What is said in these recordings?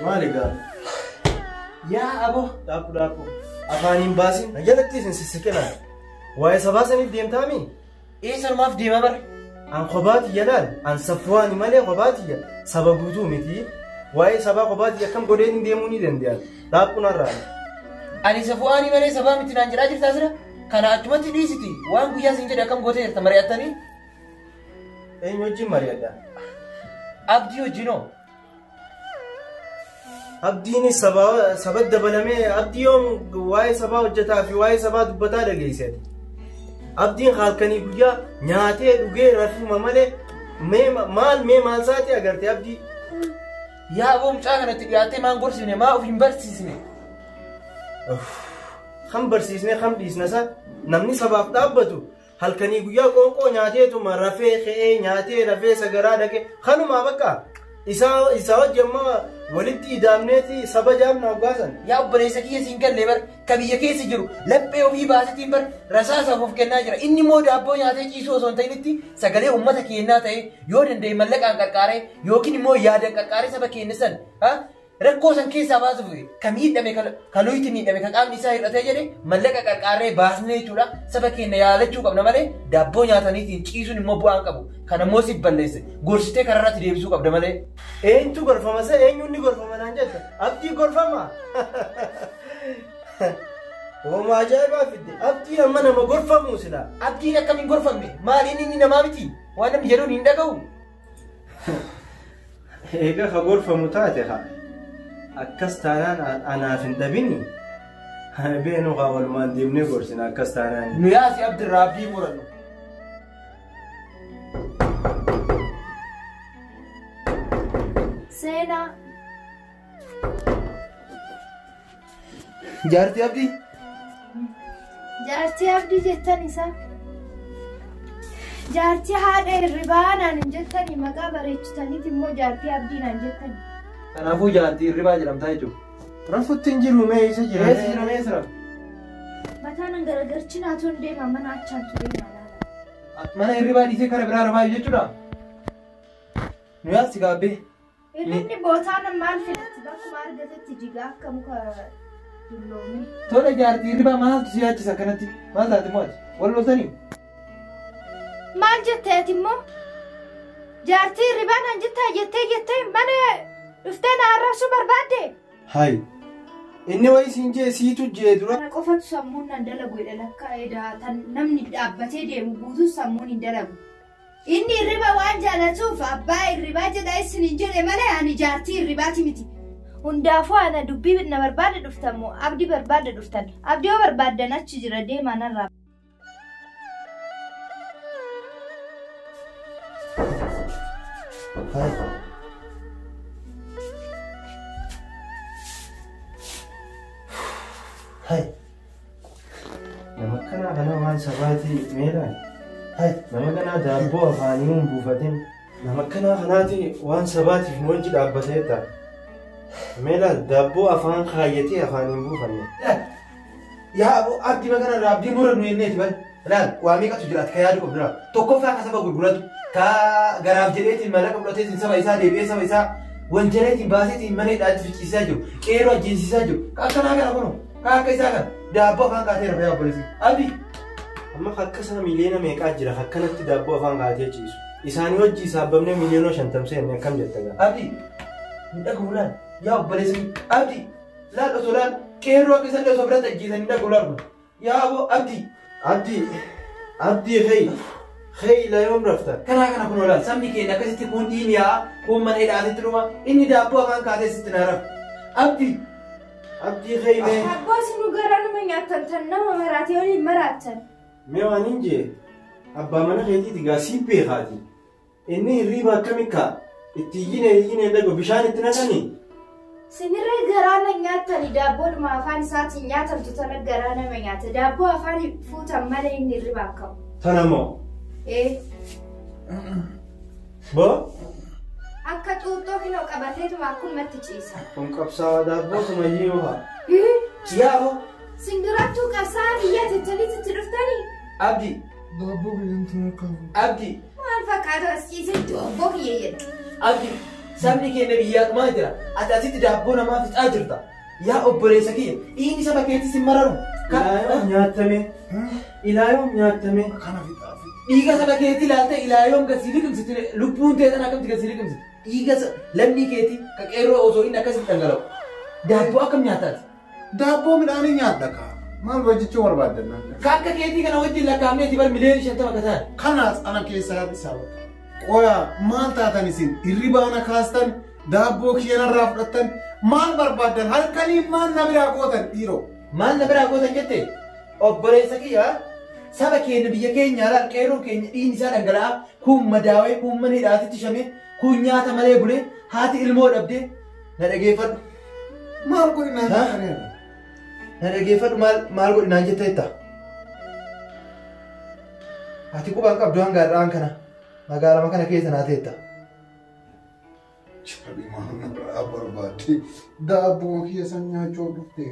Maali gaa? Yaa aboo. Dhaabbu dhaabbu. Afaan hin baasin. Na jalatti isin sissiqinaa. Waa'ee sabaa saniif deemtaami? Ee sanumaaf deemaa bara. An kophaati laal. An safuwaani malee kophaati saba guutuu miti. Waa'ee sabaa kophaati akkam godheen deemuu ni danda'an. Dhaabbuun har'aa. Ani safuwaani malee sabaa miti naan jedhaa jirtaa sira? Kana achumatti dhiisiti. Waan guyyaa siin jedhe akkam gootee jirta mari'attanii? Eenyu wajjin mari'adha? Abdii wajjinoo. Abdiinis saba dabalamee abdii yoom waa'ee sabaa hojjetaa fi waa'ee sabaa dubbataa dhageessate. Abdiin halkanii guyyaa nyaatee dhugee rafuma malee mee maal saati agarte abdii. Yaa aboo mucaa kanatti dhiyaattee maan gorsine maa of hin barsiisne? Kam barsiisne kam dhiisna isa namni sabaaf dhaabbatu halkanii guyyaa qoonqoo nyaateetuma rafee ka'ee nyaatee rafee sagaraa dhaqee kanumaa bakka isaa wajji amma walitti idaamneeti saba jaamna hoggaasan. Yaa obboleessa kiyya siin galle bar ka biyya keessa jiru laphee ofii baasetiin bar rasaasaaf of kennaa jira. Inni immoo daabboo nyaatee ciisuu osoo hin ta'initti sagalee uummata keenyaa ta'e yoo danda'e mallaqaan qarqaaree yookiin immoo yaadaan qarqaaree saba keenya san rakkoo san keessaa baasuuf ka miidhame ka luyti miidhame ka qaamni isaa hir'atee jedhe mallaqa qarqaaree baasnee jechuudha saba keenya yaalachuu qabna malee daabboo nyaataniitiin ciisuun immoo bu'aan qabu. Kana immoo siif balleesse gorsitee karaa irratti deebisuu qabda malee. Eenyutu gorfama sa eenyuun ni gorfama naan jetta abdii gorfama. Hooma ajaa'ibaa fidde abdiin amma nama gorfamu sila. Abdiin akkam hin gorfamne maaliin inni namaa miti waan namni jedhuun hin dhaga'u. Egaa ka gorfamu taate haa akkas taanaan anaaf hin dhabini. Beenu haa walumaan deemnee gorsina akkas taanaan. Nu yaasi abdirraa abdii murannu. Seenaa. Jaartii abdii. Jaartii abdii jettan isaa. Jaartii haadha hirribaa naan hin jettani maqaa bareechitaniit immoo jaartii abdii naan jettani. Kanaafuu jaartii hirribaa jedhamtaa jechuudha. Rafutti hin jiru mee isa jira. Eessa jira mee jira? Mataan an garagarchinaa tun deema mana achaan ture maalaala. Mana hirribaa dhiisee kara biraa rafaa jechuudha. Nu yaasi gaabbee. Hirribni bootaan maal filatti bakkuma argatetti jigaa akka muka dulloomee. Tole jaartii hirribaa maaltu si yaachisa akkanatti? Maal taate moo ati? Wal loltanii? Maal jettee ati immoo? Jaartii hirribaa naan jettaa jettee jettee mana dhuftee na arrabsuu barbaadde? Hayi. Inni wayi siin jee siitu jee dura. Kana qofatu sammuun nan dalagu jedha lakka edaa tan namni dhaabbatee deemu guutuun sammuun hin dalagu. Inni hirriba waan jaalatuuf abbaa hirribaa jedha isin hin jedhe malee ani jaartii hirribaati miti. Hundaafuu ana dubbii na barbaada dhuftan moo abdii barbaada dhuftan? Abdii yoo barbaaddan achi jira deemaa narraa. Hayi. Hayi. Nama akkanaa kana waan sabaati meelaan. Hayi. Nama kanaa daabboo afaanii hin buufatin. Nama akkanaa kanaati waan sabaatiif nu wajji dhaabbatee ta'a. Meelaan daabboo afaan kaayyatee afaan hin buufanne. Yaa aboo abdii magana irraa abdii murannu jenneeti bal. Laal waa meeqatu jiraata ka yaadu qabdu tokkoffaa ka saba gurguratu ka garaaf jedheetiin mallaqa fudhateetiin saba isaa deebi'ee saba isaa wanjaleetiin baaseetiin mana hidhaatti fichisiisaa jiru qeeroo ajjeesisaa jiru ka akkanaa kana kunoo ka akka isaa kana daabboo afaan kaatee rafa yaa obboleessi. Abdii. Amma akka isaa miliyoona meeqaa jira akkanatti daabboo afaan kaatee ciisu. Isaanii hojii saabbamnee miliyoona 50 seenne akkam jetta gaa. Abdii. Hin dhagahu laal yaa obboleessi abdii laal osoo laal qeeroo akka isaan osoo biratti ajjeesan hin dhagahu laal kun yaa aboo abdii. Abdii abdii hey hey la yoom rafta. Kanaa kana kun olaal sabni keenya akkasitti kun dhiini yaa kun mana hidhaatitti dhuma inni daabboo afaan kaatee sitti na rafa. Abdii. Abdii hey mee. Abboo isin gara nama nyaattan tan nama maraatee waliin maraattan. Mee waan hin jee abbaa mana keetiiti gaa sii beekaati. Inni hirriiba akkami kaa itti iyyine iyyine dhagu bishaan itti naqanii. Sinirree garaa na nyaattani daabboodhuma afaan isaatiin nyaatamtu tana garaa nama nyaata. Daabboo afaan fuutan malee inni hirribaa ka'u. Tana moo? Ee. Boo? Akka xuuxxoo kinoo qabateetuma akkumatti ciisa. Kun qabsaa'aa daabboo sumayyii yoo haa. Yaa aboo. Sindurattuu qabsaa'aa biyya tettanitti itti dhuftanii? Abdii. Daabboo biyyeen tana kaa'u. Abdii. Maal fakkaata as ciisee Daabboo kiyya jedha. Abdi, sabni keenya biyyaa dhumaa jira. Ati asitti daabboo namaa fixaa jirta. Yaa obboleessa kiyya, dhiigni saba keetis hin mararu. Ilaayoom nyaatame. Ilaayoom nyaatame. Kana fixaa fi. Dhiiga saba keetii ilaaltee ilaayoom gadi liqimsiti lubbuun tee tana akkamitti gadi liqimsiti. Dhiiga lammii keetii ka qeerroo osoo inni akkasitti dhangala'u. Daabboo akkam nyaataati? Daabboo midhaanii nyaadha kaa. Maal hojjechuu barbaaddan? Ka akka keetii kana wajjin lakkaa'amneeti bar miliyoona 50 akka ta'an. Kanaas ana keessaa isaa bakka. Qoyaa maal taatan isin hirribaa na kaastan daabboo kiyya narraa fudhattan maal barbaaddan halkanii maal na biraa gootan dhiiroo? Maal na biraa gootan jette obboleessa kiyya saba keenya biyya keenya laal qeerroon keenya dhiigni isaa dhangala'aa kun madaawee kun mana hidhaatitti shamee kun nyaata malee bulee haati ilmoo dhabdee na dhageeffadhu. Maal godhinaan Ha? jettanii? Na dhageeffadhu maal maal godhinaan jetteetta? Ati qubaan qabdu hanga har'aan kana magaalama kana keessa naa teetta. Chabi maal na biraa barbaadde daabboo kiyya san nyaachuu dhufte.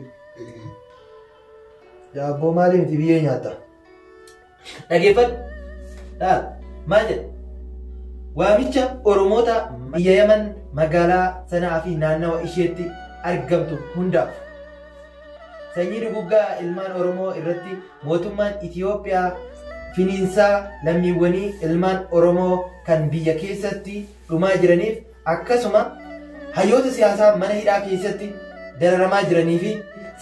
Daabboo maalii miti biyyee nyaatta? Dhageeffadhu. Laal maal jedha? Waamicha Oromoota biyya Yaman magaalaa Sanaa fi naannawa isheetti argamtu hundaaf. Sanyii duguggaa ilmaan Oromoo irratti mootummaan Itiyoophiyaa finiinsaa lammiiwwanii ilmaan Oromoo kan biyya keessatti dhumaa jiraniif akkasuma hayyoota siyaasaa mana hidhaa keessatti dararamaa jiranii fi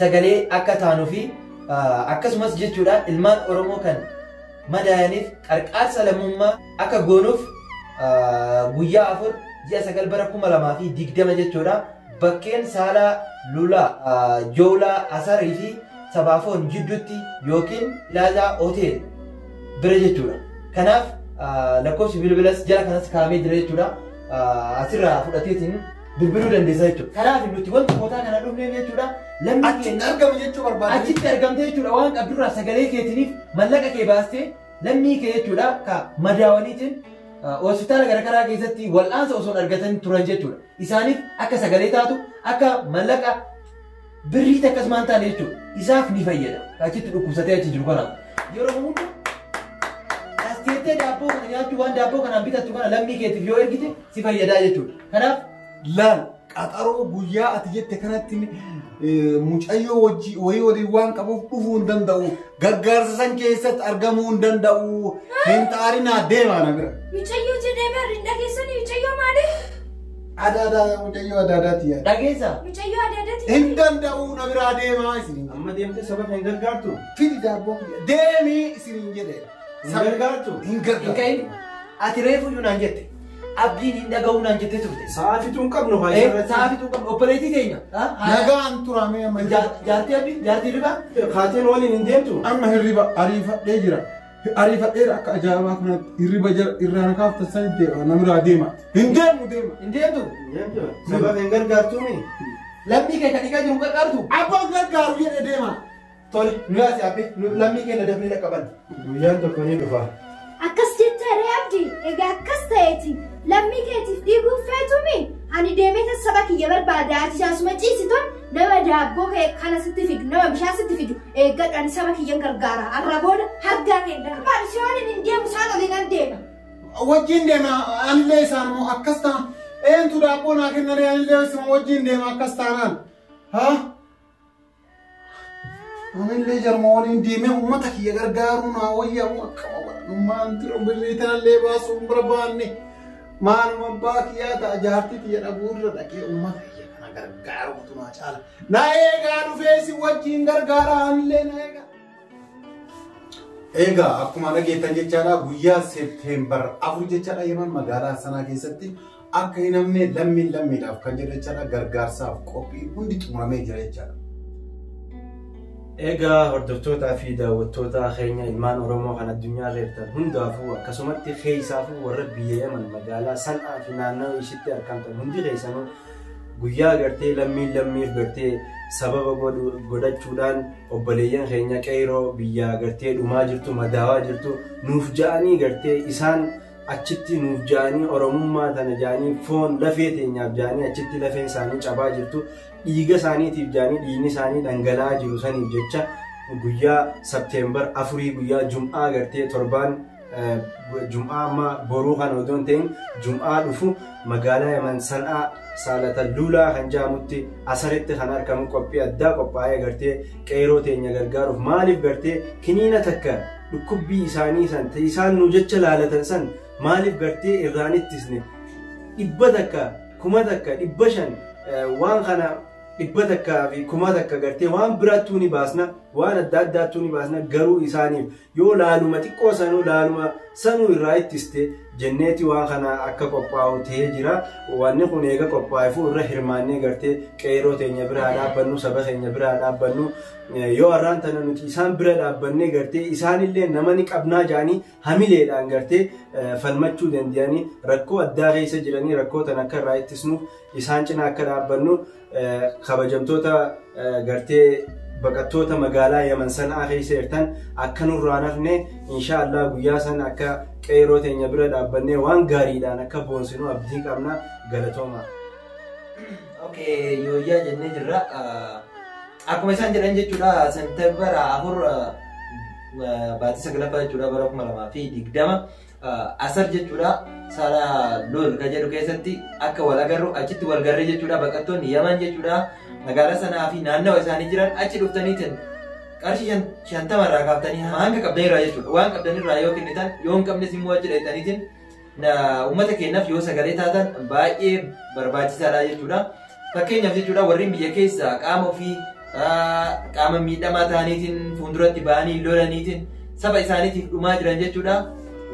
sagalee akka taanuu fi akkasumas jechuudha ilmaan Oromoo kan madaayaniif qarqaarsa lammummaa akka goonuuf guyyaa 4 ji'a 9 bara 2020 jechuudha bakkeen saalaa lulaa joolaa asarii fi sabaafoon jidduutti yookiin Pilaazaa Hotel bira jechuudha. Kanaaf lakkoofsi bilbilas jala kanas kaa'amee jira jechuudha. Asirraa fudhateetiin bilbiluu dandeessa jechuudha. Kanaaf nuti wanta kootaa kana dhufneef jechuudha. Lammii Achitti keenya argame jechuu barbaadde. achitti argamtee jechuudha waan qabdurraa sagalee keetiniif mallaqa kee baastee lammii kee jechuudha ka madaawaniitiin hospitaala garaagaraa keessatti wal'aansa osoo hin argatan turan jechuudha. Isaaniif akka sagalee taatu akka mallaqa birrii akkasumaan taane jechuudha. Isaaf ni fayyada. Achitti dhukkubsatee achi jiru kanaaf. Yeroo hunda as teettee daabboo kana nyaachuu waan daabboo kanaan bitattu kana lammii keetiif yoo ergite si fayyadaa jechuudha. Kanaaf Laal qaxaroo guyyaa ati jette kanatti mucayyoo wajji wayii waliin waan qabuuf dhufuu hin danda'u. Gargaarsa san keessatti argamuu hin danda'u. Hin xaarinaa deemaa na bira. Mucayyoo jedhee barri hin dhageessanii mucayyoo maali? Adaadaa mucayyoo adaadaati yaada. Dhageessaa. Mucayyoo adaadaati. Hin danda'u na biraa deemaa isiniin. Amma deemtee saba hin gargaartu? Fidi daabboo kiyya deemii isiniin jedhe. Hin gargaartu? Hin Hin gargaaru. ka'in ati reefu iyyuu naan jette. Abdiin hin dhaga'uu naan jettee turte. Sa'aa fixuu hin qabnu haa Sa'aa fixuu qabnu obboleettii teenya. Nagaan turamee amma Jaartii abdii jaartii ribaa. Kaateen waliin hin deemtu? Amma hirriba ariifadhee jira. Ariifadheera akka ajaa'ibaa kanatti hirriba jala irraa na kaaftan san deema na biraa deema. Hin deemu deema. Hin deemtu. Hin deemtu. Saba hin gargaartuumi? Lammii kee kan dhiqaa jiru gargaartu. Abbaan gargaaru jedhe deema. Tole nu yaasi abbe lammii keenya dafnee dhaqqaban. Guyyaan tokko ni dhufa. Akkas jettee ree abdii egaa akkas ta'eeti lammii keetiif dhiiguuf feetumi ani deemee saba kiyya barbaada ati asuma ciisitoon nama daabboo kee kana sitti fidu nama bishaan sitti fidu eeggadhu ani saba kiyyan gargaara har'a booda hargaa kee barbaadu si waliin hin deemu isaan waliin an deema. Wajjin deema anillee isaan immoo akkas ta'a. Eentu daabboo naa kennanii anillee isuma wajjin deema akkas taanaan. Haa? Anillee jarma waliin deemee uummata kiyya gargaaruu naa wayyaa akkama godhanummaan tiro birrii tanallee baasuu hin barbaanne. Maaluma abbaa kiyyaa ta'a jaartii kiyya dhabuu irra dhaqee uummata kiyya kana gargaaruutu naa caala. Na eegaa dhufee si wajjin gargaara anillee na eegaa. Egaa akkuma dhageettan jechaadha guyyaa Seepteembar 4 jechaadha Yemen magaalaa sanaa keessatti akka hin hafne lammiin lammiidhaaf kan jedhu jechaadha gargaarsaaf qophiin hundi xumuramee jira jechaadha. Egaa hordoftootaa fi daawwattoota keenya ilmaan Oromoo kan addunyaa irra jirtan hundaafuu akkasumatti keessaafuu warra biyya Yemen magaalaa San'aa fi naannawaa ishiitti argamtan hundi keessanuu guyyaa gartee lammiin lammiif gartee sababa godhachuudhaan obboleeyyan keenya qeeroo biyyaa gartee dhumaa jirtu madaawaa jirtu nuuf ja'anii gartee isaan achitti nuuf ja'anii Oromummaa tana ja'anii foon lafee teenyaaf ja'anii achitti lafeen isaanii cabaa jirtu dhiiga isaaniitiif ja'anii dhiigni isaanii dhangala'aa jiru saniif jecha guyyaa Septeembar 4 guyyaa Jum'aa gartee torbaan Jum'aa amma boruu kan odoo hin ta'in Jum'aa dhufu magaalaa Yaman San'aa Saalata Luulaa kan jedhamutti asaritti kan argamu qophii addaa qophaa'ee gartee qeeroo teenya gargaaruuf maaliif gartee kiniina takka dhukkubbii isaanii san isaan nu jecha laalatan san maaliif gartee irraan ittisne 100 1000 500 waan kana 100 fi 1000 gartee waan biraattuu ni baasna waan adda addaattuu ni baasna garuu isaaniif yoo laaluma xiqqoo sanuu laaluma sanuu irraa ittiste jenneeti waan kana akka qophaa'u ta'ee jira. Wanni kun eega qophaa'eefuu irra hirmaannee gartee qeeroo teenya biraa dhaabbannu saba keenya biraa dhaabbannu yoo har'aan tana nuti isaan bira dhaabbannee gartee isaanillee nama ni qabnaa jedhanii hamileedhaan gartee falmachuu danda'anii rakkoo addaa keessa jiranii rakkoo tana akka irraa ittisnuuf isaan cinaa akka dhaabbannu kabajamtoota gartee baqattoota magaalaa Yaman San'aa keessa jirtan akka nurraa nafne inshaallah guyyaa san akka qeeroo teenya bira dhaabbannee waan gaariidhaan akka boonsinu abdii qabna galatooma. Okay, yooyyaa jennee jirra. Akkuma isaan jedhan jechuudha September 4 baatii 9 jechuudha bara 2020 asar jechuudha Saala Lol kan jedhu keessatti akka wal agarru achitti wal garree jechuudha baqattoonni Yaman jechuudha magaalaa sanaa fi naannawa isaanii jiran achi dhuftaniitiin qarshii 50 irraa kaaftanii hanga qabdanirraa jechuudha waan qabdanirraa yoo kennitan yoo hin qabnes immoo achi dhaqxaniitiin uummata keenyaaf yoo sagalee taatan baay'ee barbaachisaadha jechuudha. Fakkeenyaaf jechuudha warreen biyya keessa qaama ofii qaama miidhamaa ta'aniitiin fuulduratti ba'anii lolaniitiin saba isaaniitiif dhumaa jiran jechuudha.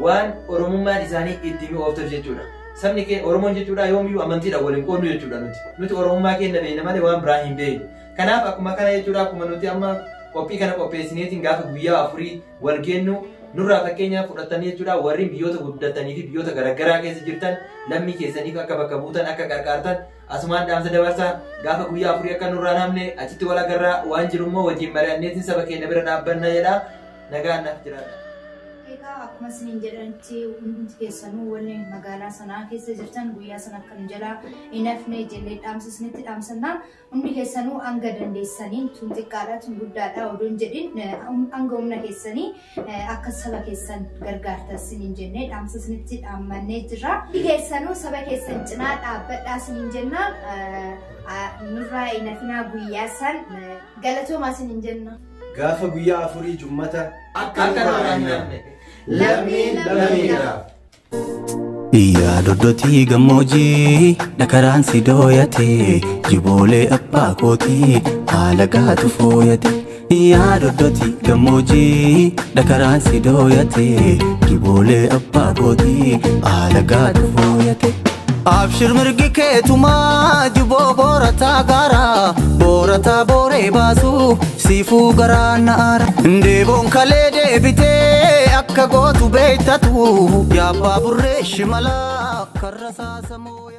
Waan Oromummaan isaanii itti mi'ooftuuf jechuudha. Sabni keenya Oromoon jechuudha yoomiyyuu amantiidhaan waliin qoodnu jechuudha nuti. Nuti Oromummaa keenya beekna malee waan biraa hin beeknu. Kanaaf akkuma kana jechuudha akkuma nuti amma qophii kana qopheessineetiin gaafa guyyaa 4 wal geennu nurraa fakkeenyaaf fudhatanii jechuudha warreen biyyoota guddatanii fi biyyoota garaagaraa keessa jirtan lammii keessaniif akka bakka buutan akka qarqaartan asumaan dhaamsa dabarsaa gaafa guyyaa 4 akka nurraa namne achitti wal agarraa waan jiru immoo wajjin mari'anneetiin saba keenya bira dhaabbanna jedha nagaan naaf jiraadha. Egaa akkuma isiniin jedhanitti hundi keessanuu wanni magaalaa sanaa keessa jirtan guyyaa sana akka nu jalaa hin hafne jennee dhaamsa isinitti dhaamsannaa hundi keessanuu hanga dandeessaniin tun xiqqaadha tun guddaadha odoo hin jedhin hanga humna keessanii akka saba keessan gargaartan isiniin jennee dhaamsa isinitti dhaammannee jirra. Hundi keessanuu saba keessan cinaa dhaabbadhaa isiniin jenna nurraa hin hafinaa guyyaa san galatoomaa isiniin jenna. Gaafa guyyaa 4 Jummata akka nurraa hin hafne. Lammiin lammiidhaaf. Yaa doddotii gammoojii dhakaraan si dooyate jiboolee abbaa kootii haala gaatu fooyate. Yaa doddotii gammoojii dhakaraan si dooyate jiboolee abbaa kootii haala gaatu fooyate. Abshir mirgi keetumaa jiboo boorataa gaaraa boorataa booree baasuu siifuu garaa na'aara. Deeboon kalee deebitee akka gootu beektatu yaabbaa burree shimalaa karra saasamoo.